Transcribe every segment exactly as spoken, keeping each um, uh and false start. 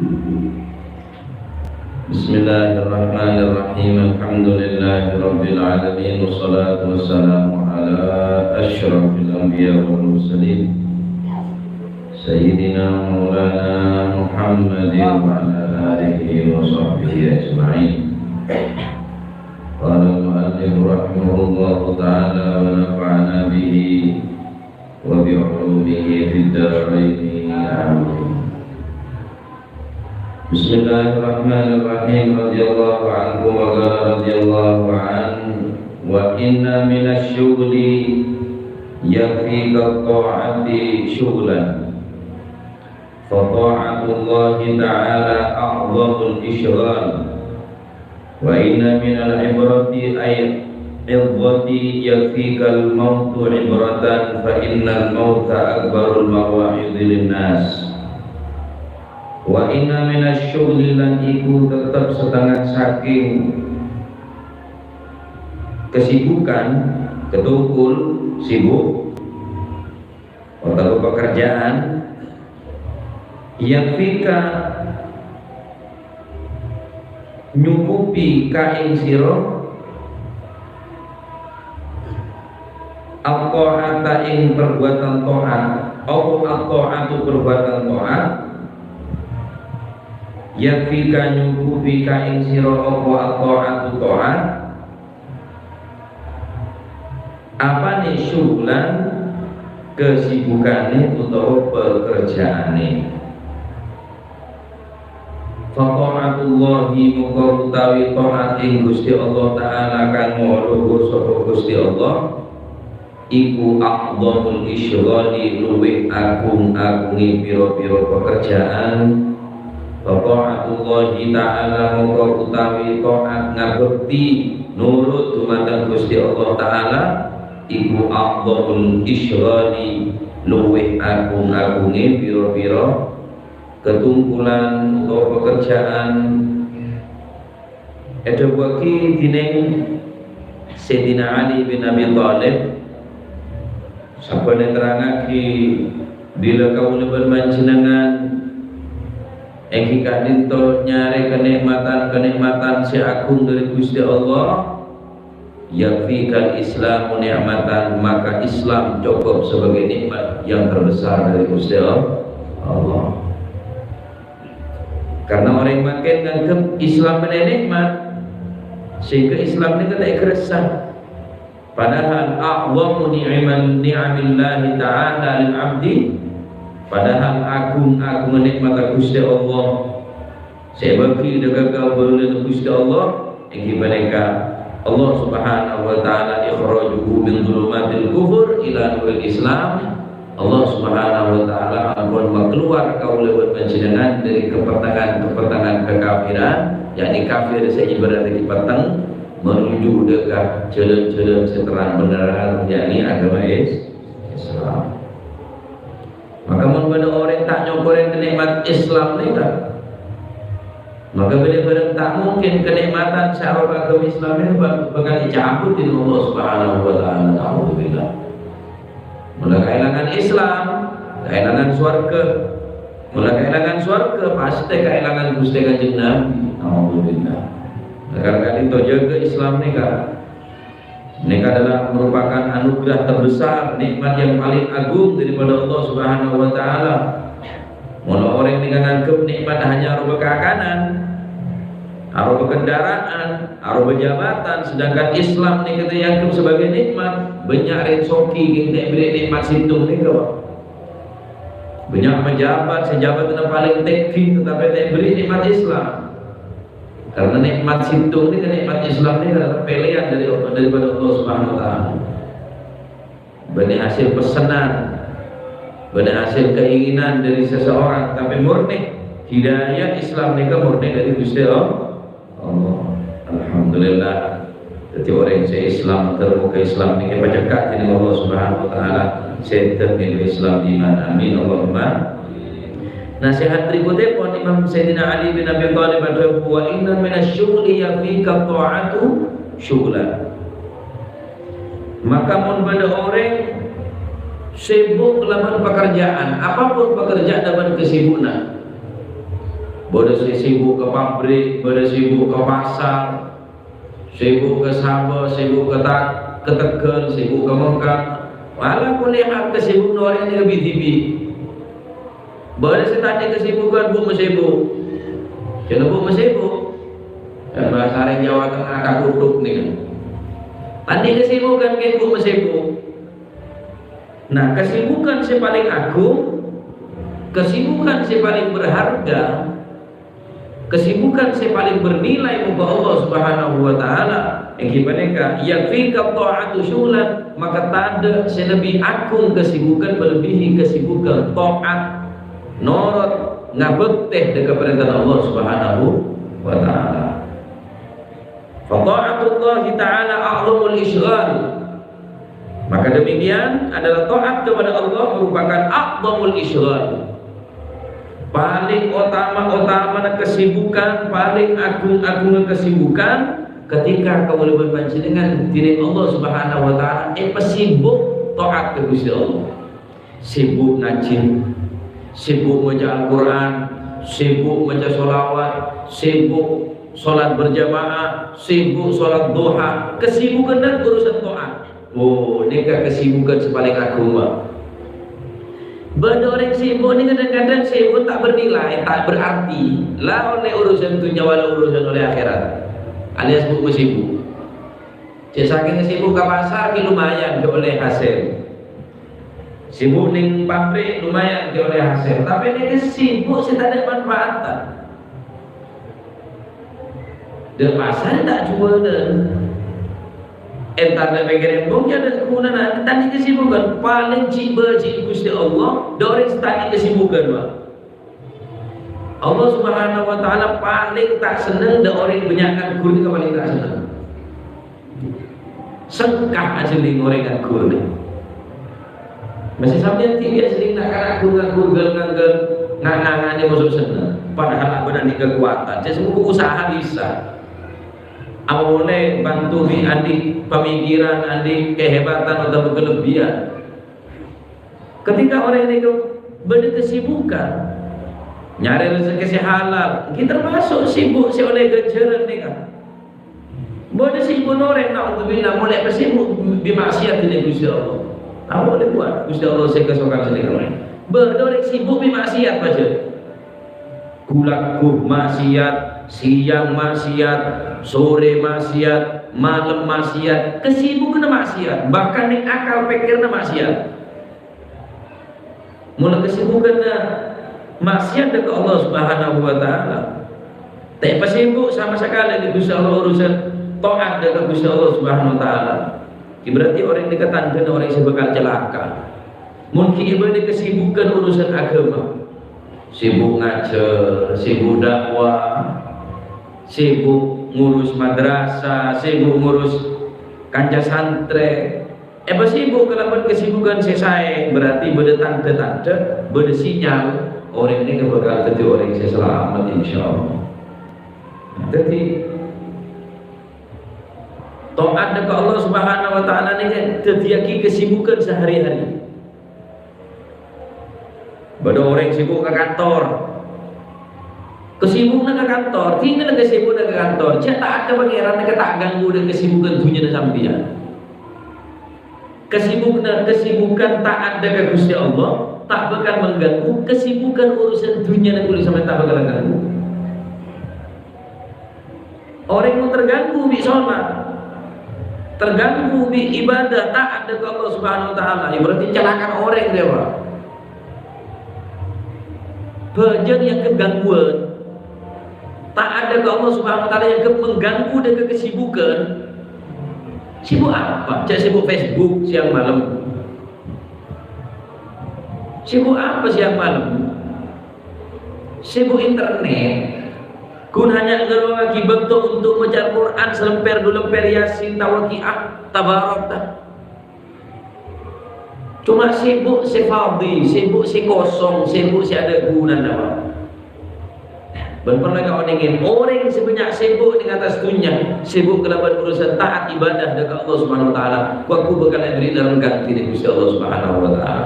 بسم الله الرحمن الرحيم. الحمد لله رب العالمين، والصلاة والسلام على أشرف الأنبياء والمرسلين، سيدنا مولانا محمد وعلى آله وصحبه أجمعين. قال المؤلف رحمه الله تعالى ونفعنا به وبعلومه في الدارين، آمين. بسم الله الرحمن الرحيم. رضي الله عنكم وقال رضي الله عنه: وإن من الشغل يكفيك الطاعة شغلا، فطاعة الله تعالى أعظم الإشغال. وإن من العبرة أي عظة يكفيك الموت عبرة، فإن الموت أكبر المواعظ للناس. وإن من الشغل، lan iku tetep setengah saking kesibukan, ketungkul, sibuk, otabâ pekerjaan, yakfika, nyukupi ka ing sira, at-ta'ata, ing perbuatan taat, apa at-ta'atu, perbuatan taat, yakfika, nyukupi ka ing sira apa at-ta'atu, taat, Apane syughlan, kasibukane utawa pekerjaane. Fa ta'atullahi, mongko utawi taat ing Gusti Allah Ta'ala kang maha luhur sapa Gusti Allah, iku a'dhamul isyghali, luwih agung-agunge pira-pira pekerjaan. Fa ta'atullahi Ta'ala, mongko utawi taat ngabekti nurut dumateng Gusti Allah Ta'ala, iku a'dhamul isyghali, luwih agung-agunge pira-pira katungkulan utawa pekerjaan. Edhâbuwâghi dhineng Sayyidina Ali bin Abi Thalib, sabâna nerrangngaghi, bilâ kaulâ bân panjhennengngan èngghi ka'dhinto nyarè kanè'matan-kanè'matan sè agung dhâri Gusti Allah, yakfikal Islamu ni'matan, maka Islam cokop sebagai nikmat yang terbesar dari Gusti Allah. Karena orèng mangkèn nganggep Islam panèka nikmat, sehingga Islam nèka ta' èkarassa. Padahal a'dhamu ni'mal, ni'amillahi ta'ala lil 'abdi, padahal agung-agungan nikmat Gusti Allah sè èbâghi dâ' ka kabâlâna Gusti Allah, èngghi panèka Allah Subhanahu wa Ta'ala ikhrajuhu min dhulumatil kufur ila nuril Islam. Allah Subhanahu wa Ta'ala ampon makalowar kaulâ bân panjhennengngan dhâri kapettengan-kapettengan kakafiran, yakni kafir sè ibarat dhâri petteng, menuju dâ' ka jhâlân-jhâlân sè terrang bhenneran, yakni aghâma Is-, Islam. Maka mon bâdâ orèng ta' nyokorè nikmat Islam nèka, maka bâdâ bhârâng ta' mungkin kanè'matan sè arowa aghâma Islam nèka bak-, bhâkal ècabut dening Allah Subhanahu wa Ta'ala. Na'udzubillah. Mula kaèlangan Islam, kaèlangan sowarghâ. Mula kaèlangan sowarghâ, pastè kaèlangan Ghustè Kanjeng Nabi. Na'udzubillah. Maka ka'dhinto jâgâ Islam nèka. Nèka adalah merupakan anugerah terbesar, nikmat yang paling agung daripada Allah Subhanahu wa Ta'ala. Mula orèng nèka nganggep nikmat hanya arowa kakanan, arowa kendaraan, arowa jabatan, sedangkan Islam nèka ta' èanggep sebagai nikmat. Bânnya' rèng soghi ghi' ta' èberri' nikmat sèttong nèka, Pak. Bânnya' pejabat sè jabatanna palèng tèngghi, tetapi ta' èberri' nikmat Islam. Karena nikmat sèttong nèka, nikmat Islam nèka adalah pèlèyan dhâri, daripada Allah Subhanahu wa Ta'ala. Bânnè hasèl pessenan, bânnè hasèl keinginan dhâri seseorang, tapè murni hidayah Islam nèka murni dhâri Ghustè Allah. Alhamdulillah. Dhâddhi orèng sè Islam, terro ka Islam nèka èpacekka' dening Allah Subhanahu wa Ta'ala, sè dhâddhi Islam iman. Amin, Allahumma. Nasehat berikutnya pon Imam Sayyidina Ali bin Abi Thalib adhâbu, "Wa inna minasy syughli yakfika tha'atu syughlan." Maka mon bâdâ orèng sibuk kalaban pekerjaan, apapun pekerjaan bân kesibukanna, Bâdâ sè sibuk ka pabrik, bâdâ sibuk ka pasar, sibuk ka sabâ, sibuk ka ta-, ka tegghâl, sibuk ka mengkang. Ala kulli hal, kasibukan orèng nèka bi-dhibi'. Bâdâ sè ta' anḍi' kasibukan, bu' masibuk. Jhâ' bu' masibuk. Kan bhâsa orèng Jawa Tengah, kakutuk nèka. Ta' anḍi' kasibukan, ghi' bu' masibuk. Nah, kasibukan sè palèng agung, kasibukan sè palèng berharga, kasibukan sè palèng bernilai mongghu Allah Subhanahu wa Ta'ala, èngghi panèka, "Yakfika tha'atu syughlan," maka taḍâ' sè lebbi agung kasibukan melebihi kasibukan ta'at, norot, ngabhâktè ḍâ' ka parèntana Allah Subhanahu wa Ta'ala. Fa tha'atullahi ta'ala a'zamul isyghal. Maka demikian adalah taat kepada Allah merupakan a'zamul isyghal. Paling otama-otamana kesibukan, paling agung-agungnya kesibukan ketika kaulâ bân panjhennengngan dhinèng Allah Subhanahu wa Ta'ala èpasibuk taat ka Ghustè Allah. Sibuk ngajhi, sibuk maca Al-Qur'an, sibuk maca sholawat, sibuk sholat berjamaah, sibuk sholat duha, kesibukanna urusan taat. Oh, nèka kesibukan sè palèng agung, Pak. Bâdâ orèng sibuk nèka kadhâng-kadhâng sibuk ta' bernilai, ta' berarti. La ollè urusan dhunnya, wala urusan ollè akhèrat. Alias bu' masibuk. Jhâ' sakèng sibuk ka pasar, ghi' lumayan, ghi' ollè hasèl. Sibuk neng pabrik, lumayan, ghi' ollè hasèl. Tapè nèka sibuk sè taḍâ' manfaat. Ḍâ' pasar ta' juwâlân. Entar ḍâ' pèkkèr embong, ya ḍâ' ghunana, ta' anḍi' kesibukan. Palèng jhi'-bâjhi' Ghustè Allah, ḍâ' orèng sè ta' anḍi' kesibukan, Pak. Allah Subhanahu wa Ta'ala palèng ta' senneng ḍâ' orèng bânnya' nganggur, nèka palèng ta' senneng. Sengka ajhâlling orèng nganggur. Masih sampèyan dhibi' ajhâlling na'-kana' nganggur, nganggur, ghâl-ngangghâl, nga-, ngangana moso senneng. Padahal abâ'na anḍi' kakowadhân. Jhâ' sè mongko usaha bisa. Apa polè bhânto bi' anḍi' pamikiran, anḍi' kahebatan otabâ kalebbiyân. Ketika orèng nèka bâḍâ kesibukan, nyarè rejhekkè sè halal, ghi' termasuk sibuk sè ollè ghânjhârân nèka. Bâḍâ sè èbun orèng, naudzubillah, molaè pasibuk bi' maksiat neng Ghustè Allah. Apa ollè buwât Ghustè Allah sè kasokan sè nèka? Bâḍâ orèng sibuk bi' maksiat, Pak. Ghu-lagghu maksiat, sèyang maksiat, sorè maksiat, malem maksiat, kesibukanna maksiat, bahkan neng akal pèkkèranna maksiat. Molaè kesibukanna maksiat ḍâ' ka Allah Subhanahu wa Ta'ala. Ta' pasibuk sama sakalè ḍâ' Ghustè Allah urusan taat ḍâ' ka Ghustè Allah Subhanahu wa Ta'ala. Berarti orèng nèka tanḍhâna orèng sè bhâkal calaka. Mon ghi' bâḍâ kesibukan urusan aghâma, sibuk ngajhâr, sibuk dakwah, sibuk ngurus madrasah, sibuk ngurus kanca santrè, èpasibuk kalabân kesibukan sè saè, berarti bâḍâ tanḍhâ-tanḍhâ, bâḍâ sinyal orèng nèka bhâkal dhâddhi orèng sè salamet, insyaallah. Dhâddhi, taat ḍâ' ka Allah Subhanahu wa Ta'ala nèka dhâddhiyâghi kesibukan sehari-hari. Bâḍâ orèng sibuk ka kantor. Kesibukanna ka kantor, tinggal kesibukanna ka kantor. Jhâ' taat ka Pangèran, nèka ta' ganggu ḍâ' kesibukan dhunnyana sampèyan. Kesibukanna, kesibukan taat ḍâ' ka Ghustè Allah ta' bhâkal mengganggu, kesibukan urusan dhunnyana kulâ sampèyan ta' bhâkal ganggu. Orèng mon terganggu bi' sholat, terganggu bi' ibadah, taat ḍâ' ka Allah Subhanahu wa Ta'ala, ya berarti calaka orèng rèya, Pak. Bhâjâng èangghep gangguan. Taat ḍâ' ka Allah Subhanahu wa Ta'ala èangghep mengganggu ḍâ' ka kesibukan. Sibuk apa? Jhâ' sibuk Facebook siang malem. Sibuk apa siang malem? Sibuk internet. Ghun hanya ngalowangaghi bâkto untuk maca Al-Qur'an salèmpèr du lèmpèr Yasin, ta' Waqiah, Tabarak, ta'. Coma sibuk sè fadhi, sibuk sè kosong, sibuk sè aḍâ' ghunana, Pak. Bân parlo èkaonèngè, orèng sè bânnya' sibuk neng attas dhunnya, sibuk kalabân urusan taat ibadah ḍâ' ka Allah Subhanahu wa Ta'ala, kowa bhâkal èbèrri'na rengghântè ḍâri Ghustè Allah Subhanahu wa Ta'ala.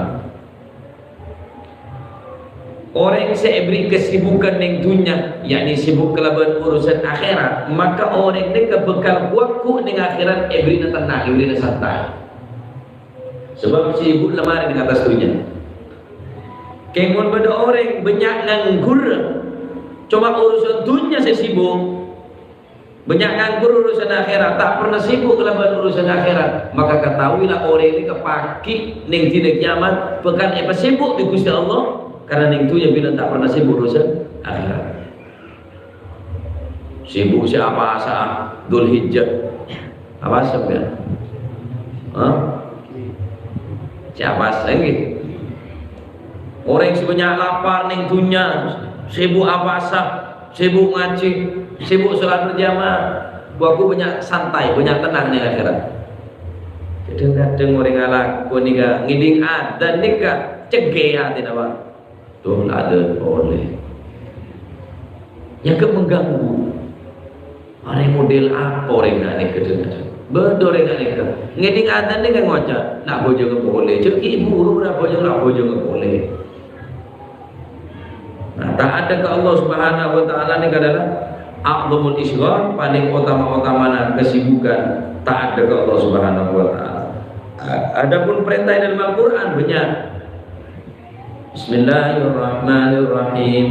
Orèng sè èberri' kasibughân neng dhunnya, yakni sibuk kalabân urusan akhèrat, maka orèng nèka bhâkal ghu-lagghu neng akhèrat èberri'na tennang, èberri'na santai. Sabâb sibuk la marè neng attas dhunnya. Kèng mon bâdâ orèng bânnya' nganggur, coma urusan dhunnya sè sibuk, bânnya' nganggur urusan akhèrat, ta' pernah sibuk kalabân urusan akhèrat, maka ketahuilah orèng nèka paghi' neng dina kiamat bhâkal èpasibuk bi' Ghustè Allah, karena neng dhunnya bilân ta' pernah sibuk urusan akhèrat. Sibuk sè apasa, Dzulhijjah. Apasa sampèyan? Hah? Sè apasa, ènggi? Orèng sè bânnya' lapar neng dhunnya, sibuk apasa, sibuk ngajhi, sibuk sholat berjamaah. Ghu-lagghu bânnya' santai, bânnya' tennang neng akhèrat. Kadhâng-kadhâng orèng alako nèka ngèdhing adzan nèka cègghè atèna, Pak. Tuh, la adzan polè. Nyangka mengganggu. Arè model apa orèng ghânèka, dhâng-dhâng? Bâdâ orèng ghânèka. Ngèdhing adzan nèka ngoca', "La abhâjângnga polè." Cè' ghi' buru, "La abhâjâng, la abhâjângnga polè." Nah, ta'at ka Allah Subhanahu wa Ta'ala nèka adalah a'zamul isghal, paling otama-otamana kesibukan ta'at ka Allah Subhanahu wa Ta'ala. Adapun perintah dalam Al-Qur'an bânnya'. Bismillahirrahmanirrahim.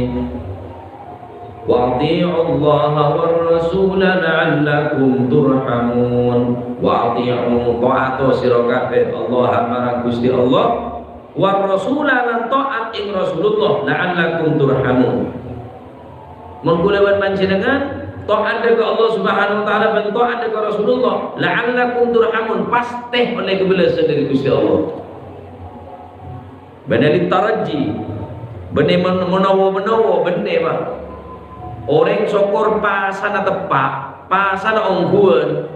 "Wa ati'ullaha war rasula la'allakum turhamun." "Wa ati'u," ta'ato sira kabeh, "Allah, marang Gusti Allah, war rasula, lan ta'at ing Rasulullah, la'allakum turhamun." Mon kaulâ bân panjhennengngan ta'at ka Allah Subhanahu wa Ta'ala bân ta'at ka Rasulullah, la'allakum turhamun, pastè ollè kabellâsân dhâri Gusti Allah. Bânnè litarajji, bânnè mon-, manawa-manawa, bânnè, Pak. Orèng sokor pasana teppa', pasana ongghuwân,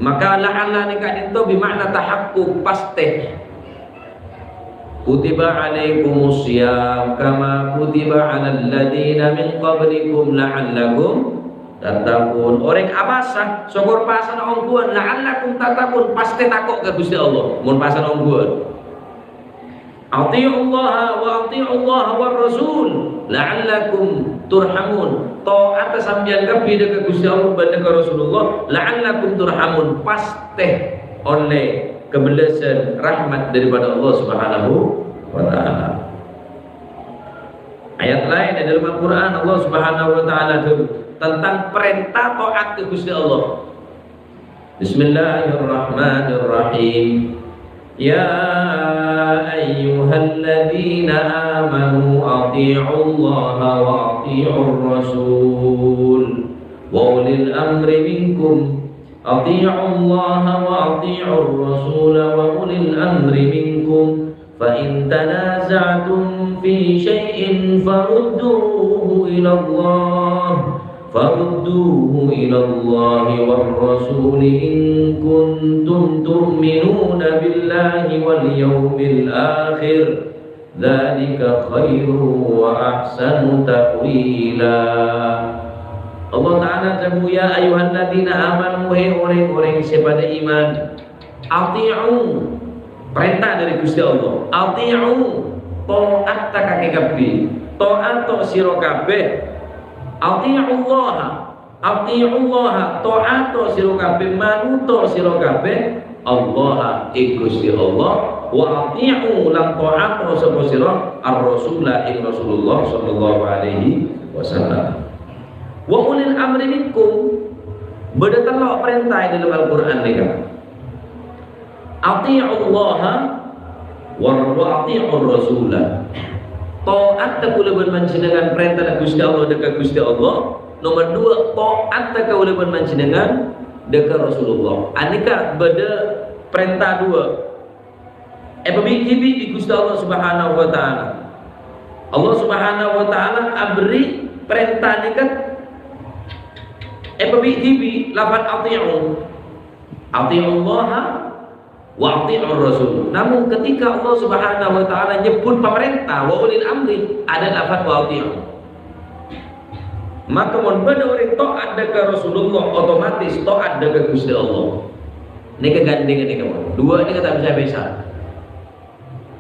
maka la'alla nèka ka'dinto bi ma'na tahakkuk, pastè. "Kutiba alaikumus shiyam kama kutiba alal ladzina min qablikum la'allakum tattaqun." Orèng apasa, sokor pasana ongghuwân, la'allakum tattaqun, pastè tako' ka Gusti Allah, mon pasana ongghuwân. "Ati'ullaha wa ati'ullaha war rasul la'allakum turhamun." Ta'ata sampèyan kabbhi dhâ' ka Gusti Allah bân dhâ' ka Rasulullah, la'allakum turhamun, pastè ollè kabellâsân rahmat daripada Allah Subhanahu wa Ta'ala. Ayat laèn è dâlem Al-Qur'an, Allah Subhanahu wa Ta'ala adhâbu tentang parènta ta'at ka Gusti Allah. Bismillahirrahmanirrahim. Ya ayyuhalladzina amanu ati'ullaha wa ati'ur rasul wa ulil amri minkum. Ati'ullaha wa ati'ur rasula wa ulil amri minkum. Fa in tanaza'tum fi syai'in farudduhu ilallah, farudduhu ilallahi war rasuli in kuntum tu'minuna billahi wal yaumil akhir, dzalika khairun wa ahsanu ta'wila. Allah Ta'ala adhâbu, "Ya ayyuhalladzina amanu," he orèng-orèng sè padâ iman, "ati'u," parènta dhâri Gusti Allah, "ati'u," ta'ata kakè kabbhi, ta'ato sira kabeh, "ati'ullaha," "ati'ullaha," ta'ato sira kabeh, manuto sira kabeh, "Allaha," ing Gusti Allah, "wa ati'u," lan ta'ato sapa sira, "ar-rasula," ing Rasulullah sallallahu alaihi wasallam. "Wa ulil amri minkum," bâdâ tello' parènta è dâlem Al-Qur'an nèka. "Ati'ullaha wa, wa ati'ur rasula." Ta'at kaulâ bân panjhennengngan parèntana Gusti Allah dhâ' ka Gusti Allah. Nomer duwâ', ta'at kaulâ bân panjhennengngan dhâ' ka Rasulullah. Anèka bâdâ parènta duwâ'. Èpabi'-dhibi' bi' Gusti Allah Subhanahu wa Ta'ala. Allah Subhanahu wa Ta'ala aberri' parènta nèka èpabi'-dhibi' lafad ati'u. "Ati'ullaha wa ati'ur rasul." Namun ketika Allah Subhanahu wa Ta'ala nyebbhut pamarènta, "Wa ulil amri," adâ' lafad "wa ati'u." Maka mon bâdâ orèng ta'at dhâ' ka Rasulullah, otomatis ta'at dhâ' ka Gusti Allah. Nèka ghândhèngan nèka, mon. Duwâ' nèka ta' bisa-bisa.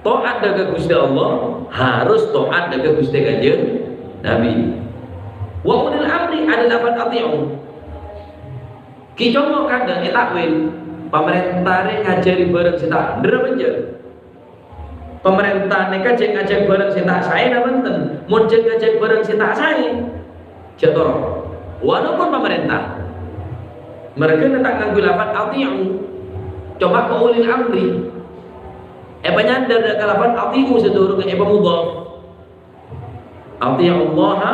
Taat dâ' ka Ghustè Allah, harus taat dâ' ka Ghustè Kanjeng Nabi. Wa ulil amri, ada lafat ati'u. Ghi' coma' kadhâng ètakwil, pamarènta rè ngajhâri bhârâng sè ta' bhender apa enjâ'? Pamarènta nèka jhâ' ngajhâk bhârâng sè ta' saè napa enten? Mon jhâ' ngajhâk bhârâng sè ta' saè, jhâ' toro'. Walaupun pamarènta. Marghâna ta' ngangghuy lafat ati'u. Coma' ka ulil amri. Èpanyandhâr dâ' ka lafat ati'u sadhurungnga èpamudhaf. "Ati'ullaha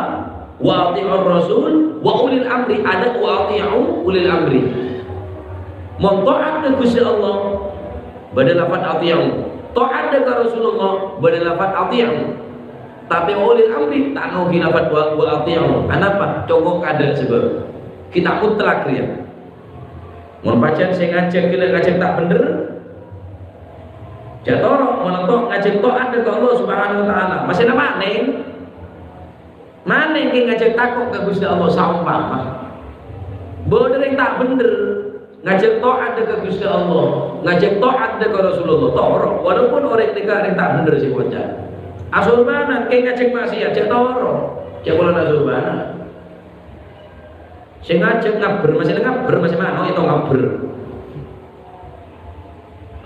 wa ati'ur rasul wa ulil amri," ada "wa ati'u ulil amri." Mon taat ka Ghustè Allah, bâdâ lafat ati'u. Taat ka Rasulullah, bâdâ lafat ati'u. Tapè ulil amri, ta' ngangghuy lafat wa, wa ati'u. Anapa? Coma' kadhâng sabâb. Ghi' ta' mutlak rèya. Mon pajhât sè ngajhâk ghellâ' ngajhâk ta' bhender, jhâ' toro', mon ento' ngajhâk taat ka Allah Subhanahu wa Ta'ala. Masèna manèng. Manèng ghi' ngajhâk tako' ka Ghustè Allah saompama. Bâdâ rèng ta' bhender, ngajhâk taat ka Ghustè Allah, ngajhâk taat ka Rasulullah, toro'. Walaupun orèng nèka rèng ta' bhender sè ngoca'. Asorbhânan, ghi' ngajhâk maksiat, jhâ' toro'. Jhâ' polana asorbhânan. Sè ngajhâk ngabbher, masè ngabbher, masè mano' ètong ngabbher.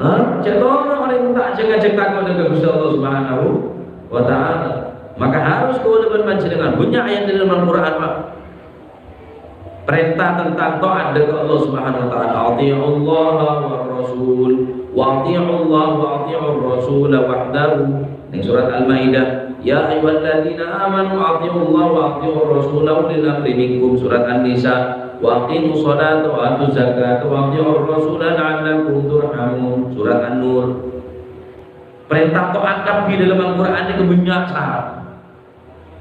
Hah? Jhâ' toro' orèng ta' jhâ' ngajhâk tako' dâ' ka Ghustè Allah Subhanahu wa Ta'ala. Maka harus kaulâ bân panjhennengngan. Bânnya' ayat è dâlem Al-Qur'an, Pak. Parènta tentang taat dâ' ka Allah Subhanahu wa Ta'ala. "Ati'ullaha war rasul, wa ati'ullaha wa ati'ur rasula wahdahu." Neng surat Al-Maidah, "Ya ayyuhalladzina amanu ati'ullaha wa ati'ur rasula ulil amri minkum." Surat An-Nisa, "Wa aqimus sholata wa atuz zakata wa ati'ur rasula la'allakum turhamun." Surat An-Nur. Parènta taat kabbhi dâlem Al-Qur'an nèka bânnya' sara.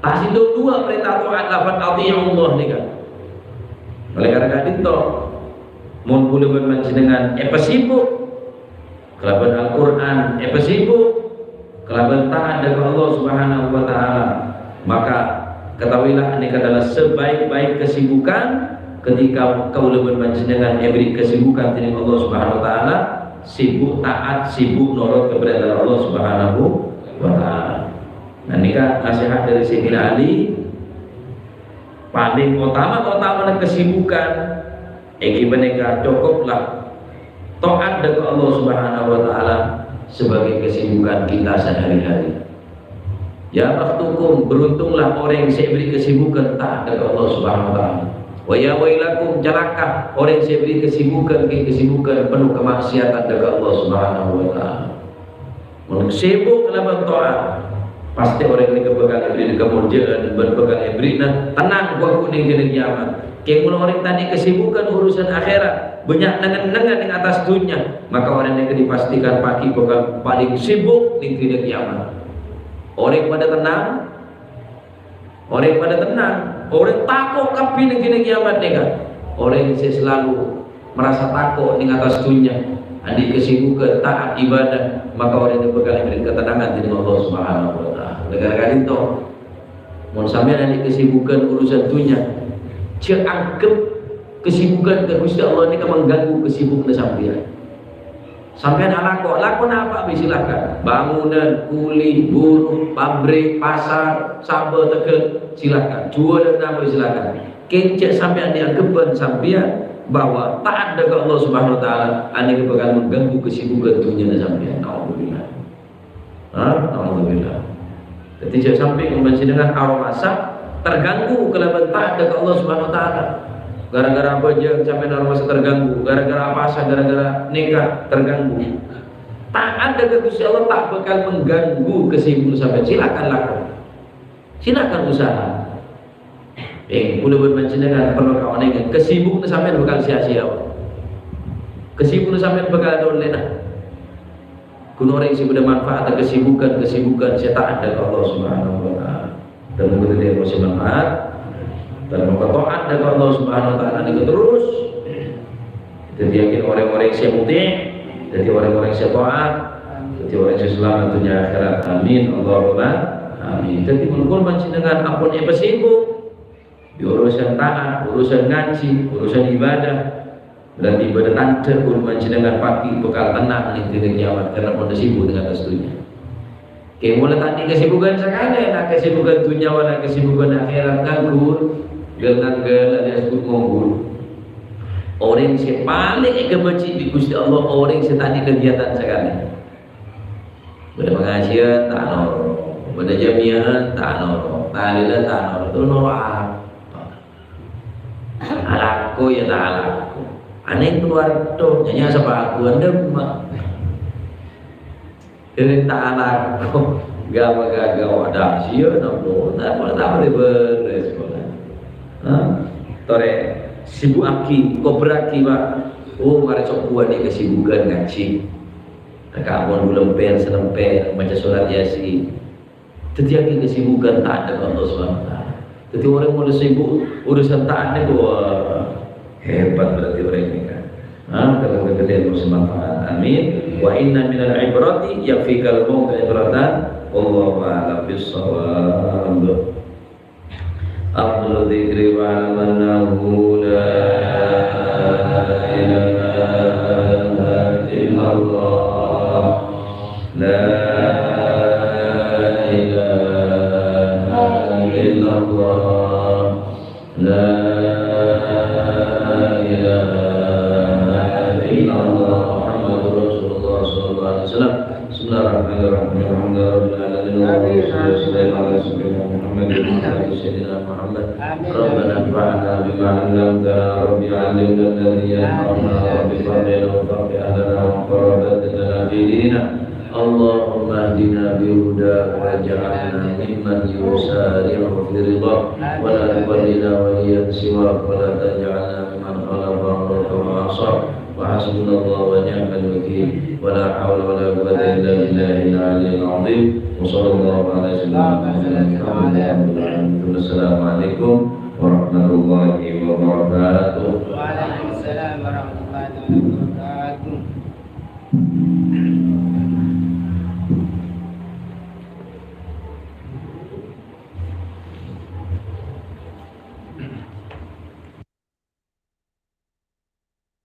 Ta' sèttong duwâ' parènta taat lafat ati'ullah nèka. Oleh karena ka'dinto, mon kaulâ bân panjhennengngan èpasibuk kalabân Al-Qur'an, èpasibuk kalabân taat dâ' ka Allah Subhanahu wa Ta'ala, maka ketahuilah nèka adalah sebaik-baik kesibukan ketika kaulâ bân panjhennengngan èberri' kesibukan dening Allah Subhanahu wa Ta'ala, sibuk taat, sibuk nurut ka parènta Allah Subhanahu wa Ta'ala. Nah, nèka nasèhat dâri Sayyidina Ali, palèng otama-otamana kesibukan, èngghi panèka cokoplah taat dâ' ka Allah Subhanahu wa Ta'ala sebagai kesibukan kita sehari-hari. Ya bakhtukum, beruntunglah orèng sè èberri' kesibukan taat dâ' ka Allah Subhanahu wa Ta'ala. Wa ya wailakum, calaka orèng sè èberri' kesibukan, kesibukan penuh kemaksiatan dâ' ka Allah Subhanahu wa Ta'ala. Mon sibuk kalabân taat, pastè orèng nèka bhâkal èberri'na kamolja'an bân bhâkal èberri'na tennang ghu-lagghu neng dina kiamat. Kèng mon orèng ta' kesibukan urusan akhèrat, bânnya' neng-ennengnga neng attas dhunnya, maka orèng nèka dipastikan pagghi' bhâkal palèng sibuk neng dina kiamat. Orèng padâ tennang, Orèng padâ tennang, orèng tako' kabbhi neng dina kiamat nèka. Orèng sè salalu marasa tako' neng attas dhunnya, andi' kesibukan taat ibadah, maka orèng nèka bhâkal èberri' katennangan dening Allah Subhanahu wa Ta'ala. Oleh karena ka'dinto, mon sampèyan andi' kesibukan urusan dhunnya, jhâ' angghep kesibukan ka Ghustè Allah nèka mengganggu kesibukanna sampèyan. Sampèyan alako, alako napa bhâi, silahkan. Bangunan, kuli, buruh, pabrik, pasar, sabâ, tegghâl, silahkan. Juwâlân napa bhâi, silahkan. Kèng jhâ' sampèyan èangghebbhâ sampèyan bahwa taat dâ' ka Allah Subhanahu wa Ta'ala, anèka bhâkal mengganggu kesibukan dhunnyana sampèyan. Naudzubillah. Hah? Naudzubillah. Dhâddhi, jhâ' sampè' mon panjhennengngan aromasa terganggu kalabân taat dâ' ka Allah Subhanahu wa Ta'ala. Gara-gara abhâjâng sampèyan aromasa terganggu, gara-gara apasa, gara-gara nèka terganggu. Taat dâ' ka Ghustè Allah ta' bhâkal mengganggu kesibukan sampèyan. Silakan lakon. Silakan usaha. Eh, kaulâ bân panjhennengngan parlo kaonèngan, kesibukanna sampèyan bhâkal sia-sia. Kesibukanna sampèyan bhâkal adâ ollèna. Ghun orèng sè bâdâ manfaat kesibukan-kesibukan sè taat dâ' ka Allah Subhanahu wa Ta'ala. Dan moga dhâddhi sè manfaat. Dan moga taat dâ' ka Allah Subhanahu wa Ta'ala nèka terros. Dhâddhi yakin orèng-orèng sè muti', dhâddhi orèng-orèng sè taat, dhâddhi orèng sè salamet dhunnya akhèrat. Amin. Allahumma amin. Dhâddhi mon kaulâ bân panjhennengngan ampon èpasibuk, Di urusan taat, urusan ngajhi, urusan ibadah. Berarti bâdâ tandhâ kaulâ bân panjhennengngan pagghi' bhâkal tennang neng dina kiamat karena pon sibuk neng attas dhunnya. È, molaè ta' andi' kesibukan sakalè, na' kesibukan dunnya, na' kesibukan akhèrat nganggur, ghâl-ngangghâl alias nganggur. Orèng sè palèng èkabhâji bi' Ghustè Allah, orèng sè ta' andi' kegiatan sakalè. Bâdâ pangajiân, ta' noro'. Bâdâ jami'an, ta' noro'. Tahlilan, ta' noro'. Terro noro' apa? Alako ya ta' alako. Anèng kalowar tho, nyanya sapatu, anda ma-, Ghâllu ta' alako, ghâbây ghâgghâ, wadâ, sèyah, napa, ta', ta' bârâs, bârâs, pola. Hah? Torè, sibukaghi, kobbrâghi, Pak. Oh, marè sokkowan è kesibukan ngajhi. Raka'a pon dhu lèmpèr, salèmpèr, maca surat Yasin. Dhâddhiyâghi kesibukan ta' andi' Allah Subhanahu wa Ta'ala. Dhâddhi orèng molaè sibuk urusan ta' andi', wah, hebat berarti orèng ini kan. Hah, kalau kita ilmu semanfaat. Amin. Wa inna minal ibrati yakfikal mautu ibratan. Wallahu a'lam bissawab. Afdalu dzikri wa annahu la ilaha illallah. La ilaha illallah. La ilaha illallah Muhammadur Rasulullah sallallahu alaihi wasallam. Bismillahirrahmanirrahim. Alhamdulillahirabbil alamin. Allahumma shalli wa sallim ala sayyidina Muhammadin wa ala ali sayyidina Muhammad. Rabbana anfa'na bima 'allamtana, Rabbi 'allimna alladhi yanfa'una, Rabbi fa'alna wa faqih ahlana wa qarabatina fi dinina. Allahumma hdina bi hudaka waj'alna mimman yusari'u fi ridhak, wa la tuwallina waliyan siwak, wa la taj'alna mimman khalafa amraka wa 'asak. Wa hasbunallahu wa ni'mal wakil. Wa la haula wa la quwwata illa billahil aliyyil azim. Wa sallallahu ala sayyidina Muhammadin walhamdulillahi rabbil alamin. Assalamualaikum warahmatullahi wabarakatuh. Waalaikumsalam warahmatullahi wabarakatuh.